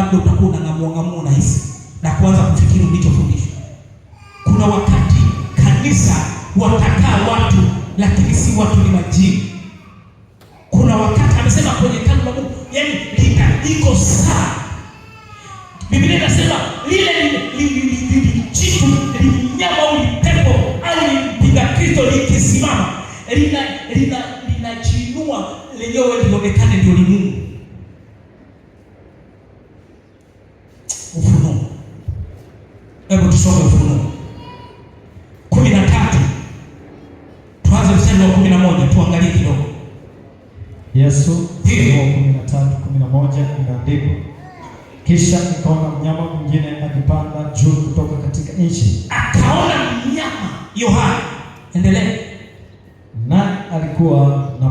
labda utakuwa unang'amua ng'amua unahisi na kuanza kufikiri ulichofundishwa. Kuna wakati kanisa watakaa watu, lakini si watu, ni majini. Kuna wakati amesema kwenye hekalu la Mungu, yaani iko saa. Biblia inasema lile jitu, mnyama au pepo au mpinga Kristo likisimama linajiinua lenyewe lionekane ndio ni Mungu. Ufunuo, hebu tusome Ufunuo 13, tuanze mstari wa 11, tuangalie kidogo. Yesu, Ufunuo 13:11 imeandikwa, kisha nikaona mnyama mwingine akipanda juu kutoka katika nchi. Akaona mnyama, Yohana, endelea. Naye alikuwa na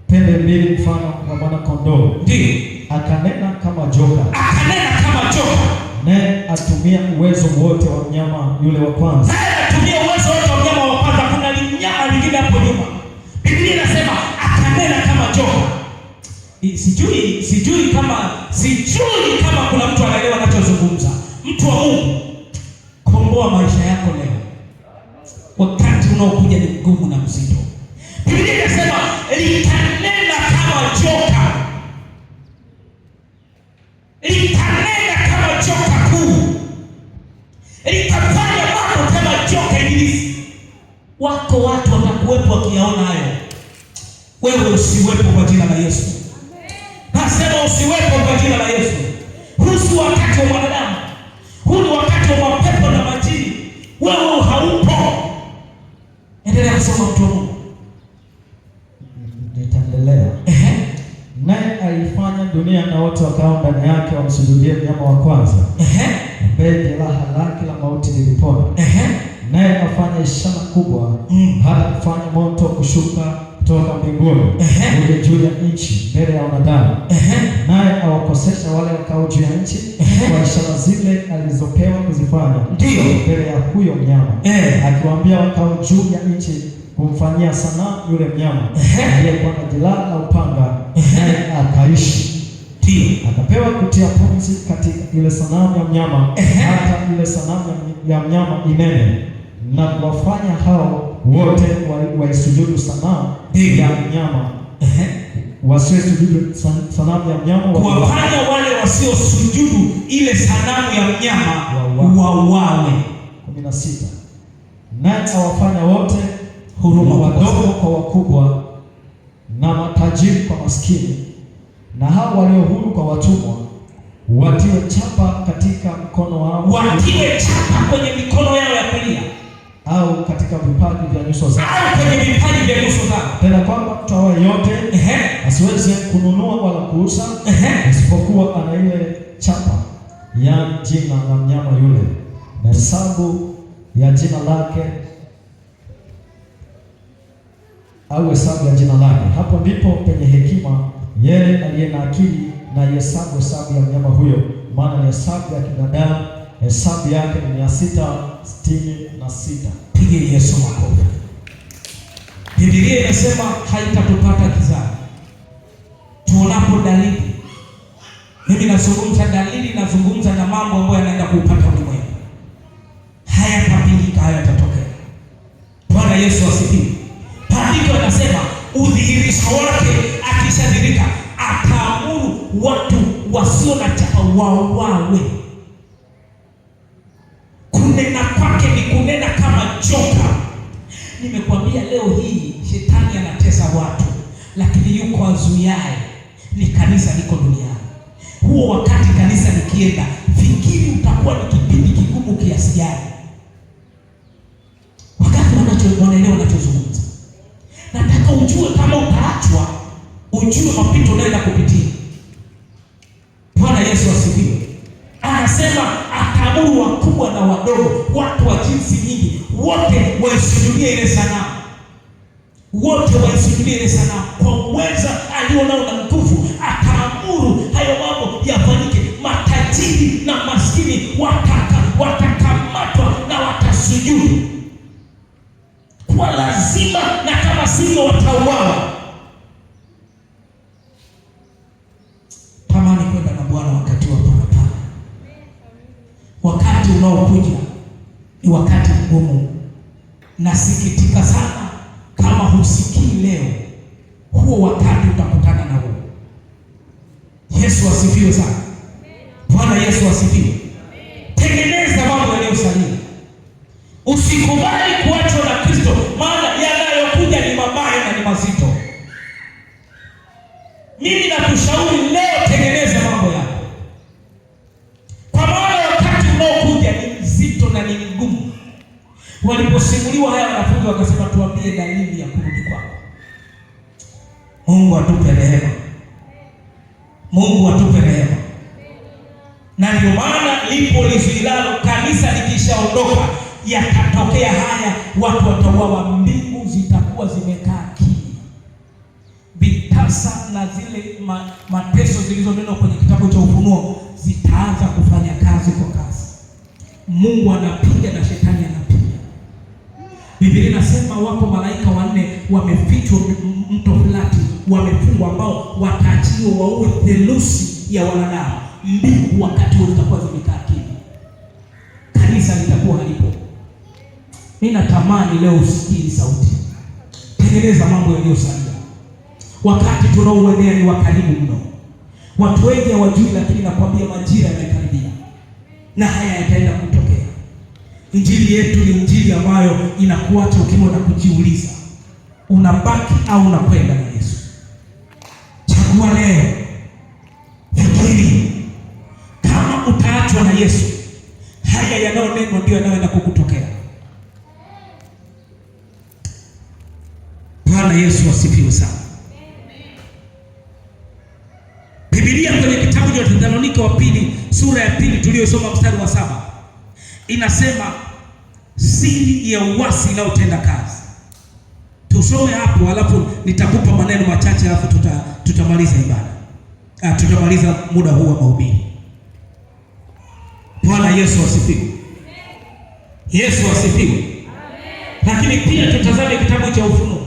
pembe mbili mfano wa mwana kondoo. Ndiyo. Akanena kama joka. Akanena kama joka. Naye atumia uwezo wote wa mnyama yule wa kwanza. Naye atumia uwezo wote wa mnyama wa kwanza. Kuna mnyama lingine hapo nyuma. Biblia inasema akanena kama joka. Sijui kama kuna mtu anaelewa anachozungumza. Mtu wa Mungu, komboa maisha yako leo. Wakati unaokuja ni mgumu na mzito. Biblia inasema litanena kama joka. Litanena kama joka kuu. Litafanya mambo kama joka ibilisi. Wako watu watakuwepo wakiyaona hayo. Wewe usiwepo kwa jina la Yesu. Nasema usiwepo kwa jina la Yesu. Huu si wakati wa mwanadamu. Huu ni wakati wa mapepo na majini. Wewe haupo. Endelea kusoma mtu wa Mungu. Nitaendelea. Naye alifanya dunia na wote wakao ndani yake wamsujudie mnyama wa kwanza, ambaye jeraha lake la mauti lilipona. Naye afanya ishara kubwa, hata kufanya moto kushuka kutoka mbinguni uje juu ya nchi mbele ya wanadamu. Naye awakosesha wale wakao juu ya nchi kwa ishara zile alizopewa kuzifanya mbele ya huyo mnyama, akiwaambia wakao juu ya nchi kumfanyia sanamu yule mnyama aliyekuwa na jeraha la upanga, naye akaishi. Akapewa kutia pumzi katika ile sanamu ya mnyama, hata ile sanamu ya mnyama inene, na kuwafanya hao wote waisujudu sanamu ya mnyama, wasiosujudu sanamu ya mnyama, kuwafanya wale wasiosujudu ile sanamu ya mnyama wauawe. 16. Naye awafanya wote huruma wadogo kwa wakubwa na matajiri kwa maskini, na hao walio huru kwa watumwa, watiwe chapa katika mkono wao, watiwe chapa kwenye mikono yao ya kulia, au katika vipaji vya nyuso zao, au kwenye vipaji vya nyuso zao. Tena kwamba mtu awaye yote asiweze kununua wala kuuza, isipokuwa ana ile chapa, yaani jina la mnyama yule na hesabu ya jina lake, au hesabu ya jina lake. Hapo ndipo penye hekima, yeye aliye na akili na hesabu hesabu ya mnyama huyo, maana ni hesabu ya kibinadamu, hesabu yake ni 666. Pige Yesu makofi. Biblia inasema haitatupata kizazi tuonapo dalili. Mimi nazungumza dalili, nazungumza na mambo ambayo yanaenda kuupata ulimwengu. Hayatapingika, hayatatokea. Bwana Yesu asifiwe. Maandiko yanasema udhihirisho wake akishadhihirika ataamuru watu wasio na chapa wauawe. Kunena kwake ni kunena kama joka. Nimekwambia leo hii shetani anatesa watu, lakini yuko azuiaye, ni kanisa liko duniani. Huo wakati kanisa likienda, fikiri utakuwa ni kipindi kigumu kiasi gani. Wakati wanaelewa wanachozungumza. Nataka ujue kama utaachwa, ujue mapito unayoenda kupitia. Bwana Yesu asifiwe. Anasema ataamuru wakubwa na wadogo, watu wa jinsi nyingi, wote waisujudie ile sanamu. Wote waisujudie ile sanamu. Kwa uweza alionao na nguvu, ataamuru hayo mambo yafanyike. Matajiri na maskini watakamatwa na watasujudu kwa lazima, na kama sivyo watauawa. Tamani unaokuja ni wakati mgumu. Nasikitika sana kama husikii leo, huo wakati utakutana na huo. Yesu asifiwe sana. Bwana Yesu asifiwe. Tengeneza mambo yaliyosalia. Usikubali kuachwa na Kristo, maana yanayokuja ni mabaya na ni mazito. Mimi nakushauri leo, tengeneza mambo yako, kwa maana wakati unaokuja ni mzito na ni mgumu. Waliposimuliwa haya, wanafunzi wakasema, tuambie dalili ya kurudi kwako. Mungu atupe rehema, Mungu atupe rehema. Na ndio maana lipo lizuilalo, kanisa likishaondoka yakatokea haya, watu watauawa, mbingu zitakuwa zimekaa kimya. Vitasa na zile mateso zilizonenwa kwenye kitabu cha Ufunuo zitaanza kufanya kazi kwa kasi. Mungu anapiga na shetani anapiga. Biblia inasema wako malaika wanne wamefichwa mto Frati, wamefungwa, ambao wataachiwa waue theluthi ya wanadamu. Mbingu wakati huo zitakuwa zimekaa kimya, kanisa litakuwa halipo. Mimi natamani leo usikie sauti. Tengeneza mambo yaliyosalia. Wakati tunaouendea ni wa karibu mno. Watu wengi hawajui, lakini nakwambia majira yamekaribia na haya yataenda kutokea. Injili yetu ni injili ambayo inakuacha ukiwa na kujiuliza, unabaki au unakwenda na Yesu? Chagua leo. Fikiri kama utaachwa na Yesu, haya yanayonenwa ndio yanayoenda kukutokea. Bwana Yesu asifiwe sana. Biblia kwenye kitabu cha Wathesalonike wa pili sura ya 2 tuliyosoma mstari wa 7 inasema siri ya uasi inayotenda kazi. Tusome hapo alafu nitakupa maneno machache alafu tutamaliza ibada. Tutamaliza muda huu wa mahubiri. Bwana Yesu asifiwe. Yesu asifiwe. Lakini pia tutazame kitabu cha Ufunuo.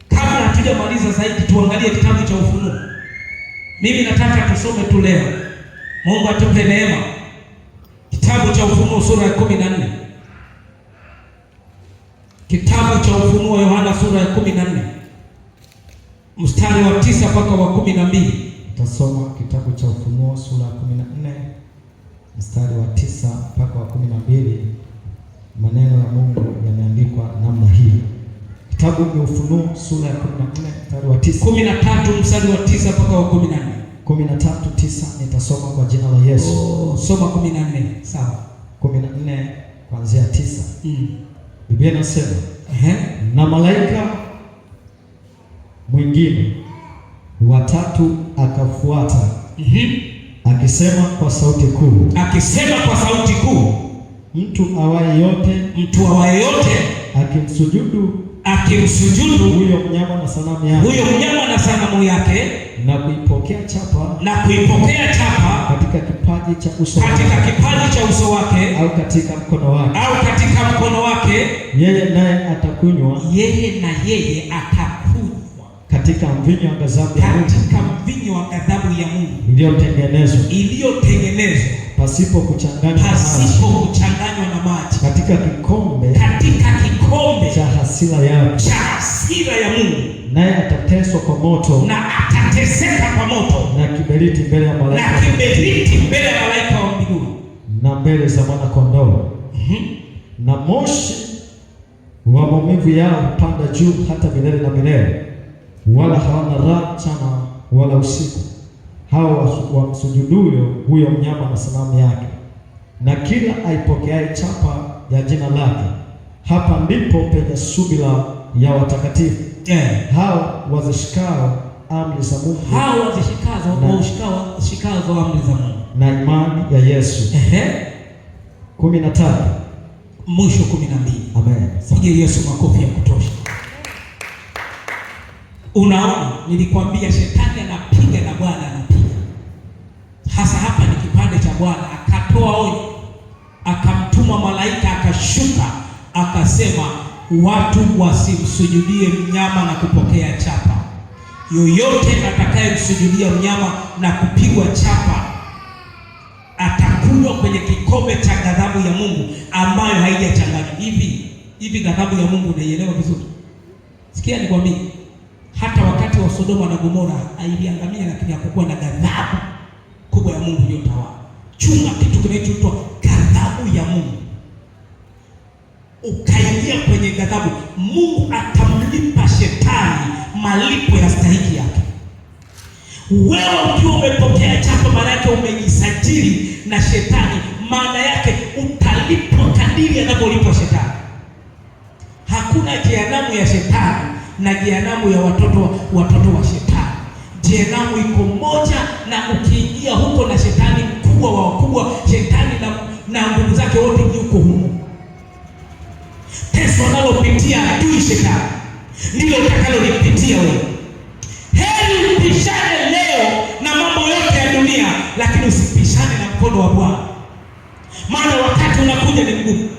Kabla hatujamaliza zaidi tuangalie kitabu cha Ufunuo. Mimi nataka tusome tu leo. Mungu atupe neema. Kitabu cha Ufunuo sura ya 14. Kitabu cha Ufunuo Yohana sura ya 14 mstari wa 9 mpaka wa 12. Tutasoma kitabu cha Ufunuo sura ya 14 mstari wa 9 mpaka wa 12. Maneno ya Mungu yameandikwa namna hii. Kitabu ni Ufunuo sura ya 14 mstari wa 9. 13 mstari wa 9 mpaka wa 14. 13:9 nitasoma kwa jina la Yesu. Oh, soma 14. Sawa. 14 kuanzia 9. Biblia inasema, na malaika mwingine watatu akafuata, akisema kwa sauti kuu, akisema kwa sauti kuu, mtu awaye yote, mtu awaye yote akimsujudu huyo mnyama na sanamu yake, huyo mnyama na sanamu yake, na kuipokea chapa, na kuipokea chapa katika kipaji cha uso wake, katika kipaji cha uso wake, au katika mkono wake, au katika mkono wake, yeye naye atakunywa, yeye na yeye atakunywa katika mvinyo wa ghadhabu ya Mungu, katika mvinyo wa ghadhabu ya Mungu iliyotengenezwa, pasipo kuchanganywa na maji, katika kikombe, cha hasira yake, cha hasira ya Mungu, naye atateswa kwa moto, na atateseka kwa moto na kiberiti mbele ya malaika, na kiberiti mbele ya malaika wa mbinguni, na mbele za mwana kondoo. Na moshi wa maumivu yao hupanda juu hata milele na milele, wala hawana raha mchana wala usiku, hao wamsujuduyo huyo mnyama na sanamu yake, na kila aipokeaye chapa ya jina lake. Hapa ndipo penye subira ya watakatifu, hao wazishikao amri za Mungu, hao wazishikazo amri za Mungu na imani ya Yesu. 13 mwisho 12. Amen. Pigie Yesu makofi ya kutosha. Unaona, nilikwambia shetani anapiga na Bwana anapiga. Hasa hapa ni kipande cha Bwana akatoa onyo, akamtuma malaika akashuka, akasema watu wasimsujudie mnyama na kupokea chapa. Yoyote atakayemsujudia mnyama na kupigwa chapa atakunywa kunywa kwenye kikombe cha ghadhabu ya Mungu ambayo haijachanganywa. Hivi hivi ghadhabu ya Mungu unaielewa vizuri? Sikia nikwambie, hata wakati wa Sodoma na Gomora iliangamia, lakini hakukuwa na ghadhabu kubwa ya Mungu iliyotawala. Chunga kitu kinachoitwa ghadhabu ya Mungu. Ukaingia kwenye ghadhabu, Mungu atamlipa shetani malipo ya stahiki yake. Wewe ukiwa umepokea chapa, maana yake umejisajili na shetani, maana yake utalipwa kadiri anavyolipwa shetani. Hakuna jehanamu ya shetani na jehanamu ya watoto wa shetani. Jehanamu iko moja, na ukiingia huko na shetani mkubwa wa wakubwa, shetani na nguvu zake wote yuko humo. Teso analopitia adui shetani ndilo utakalolipitia wewe. Heri upishane leo na mambo yote ya dunia, lakini usipishane na mkono wa Bwana, maana wakati unakuja ni mgumu.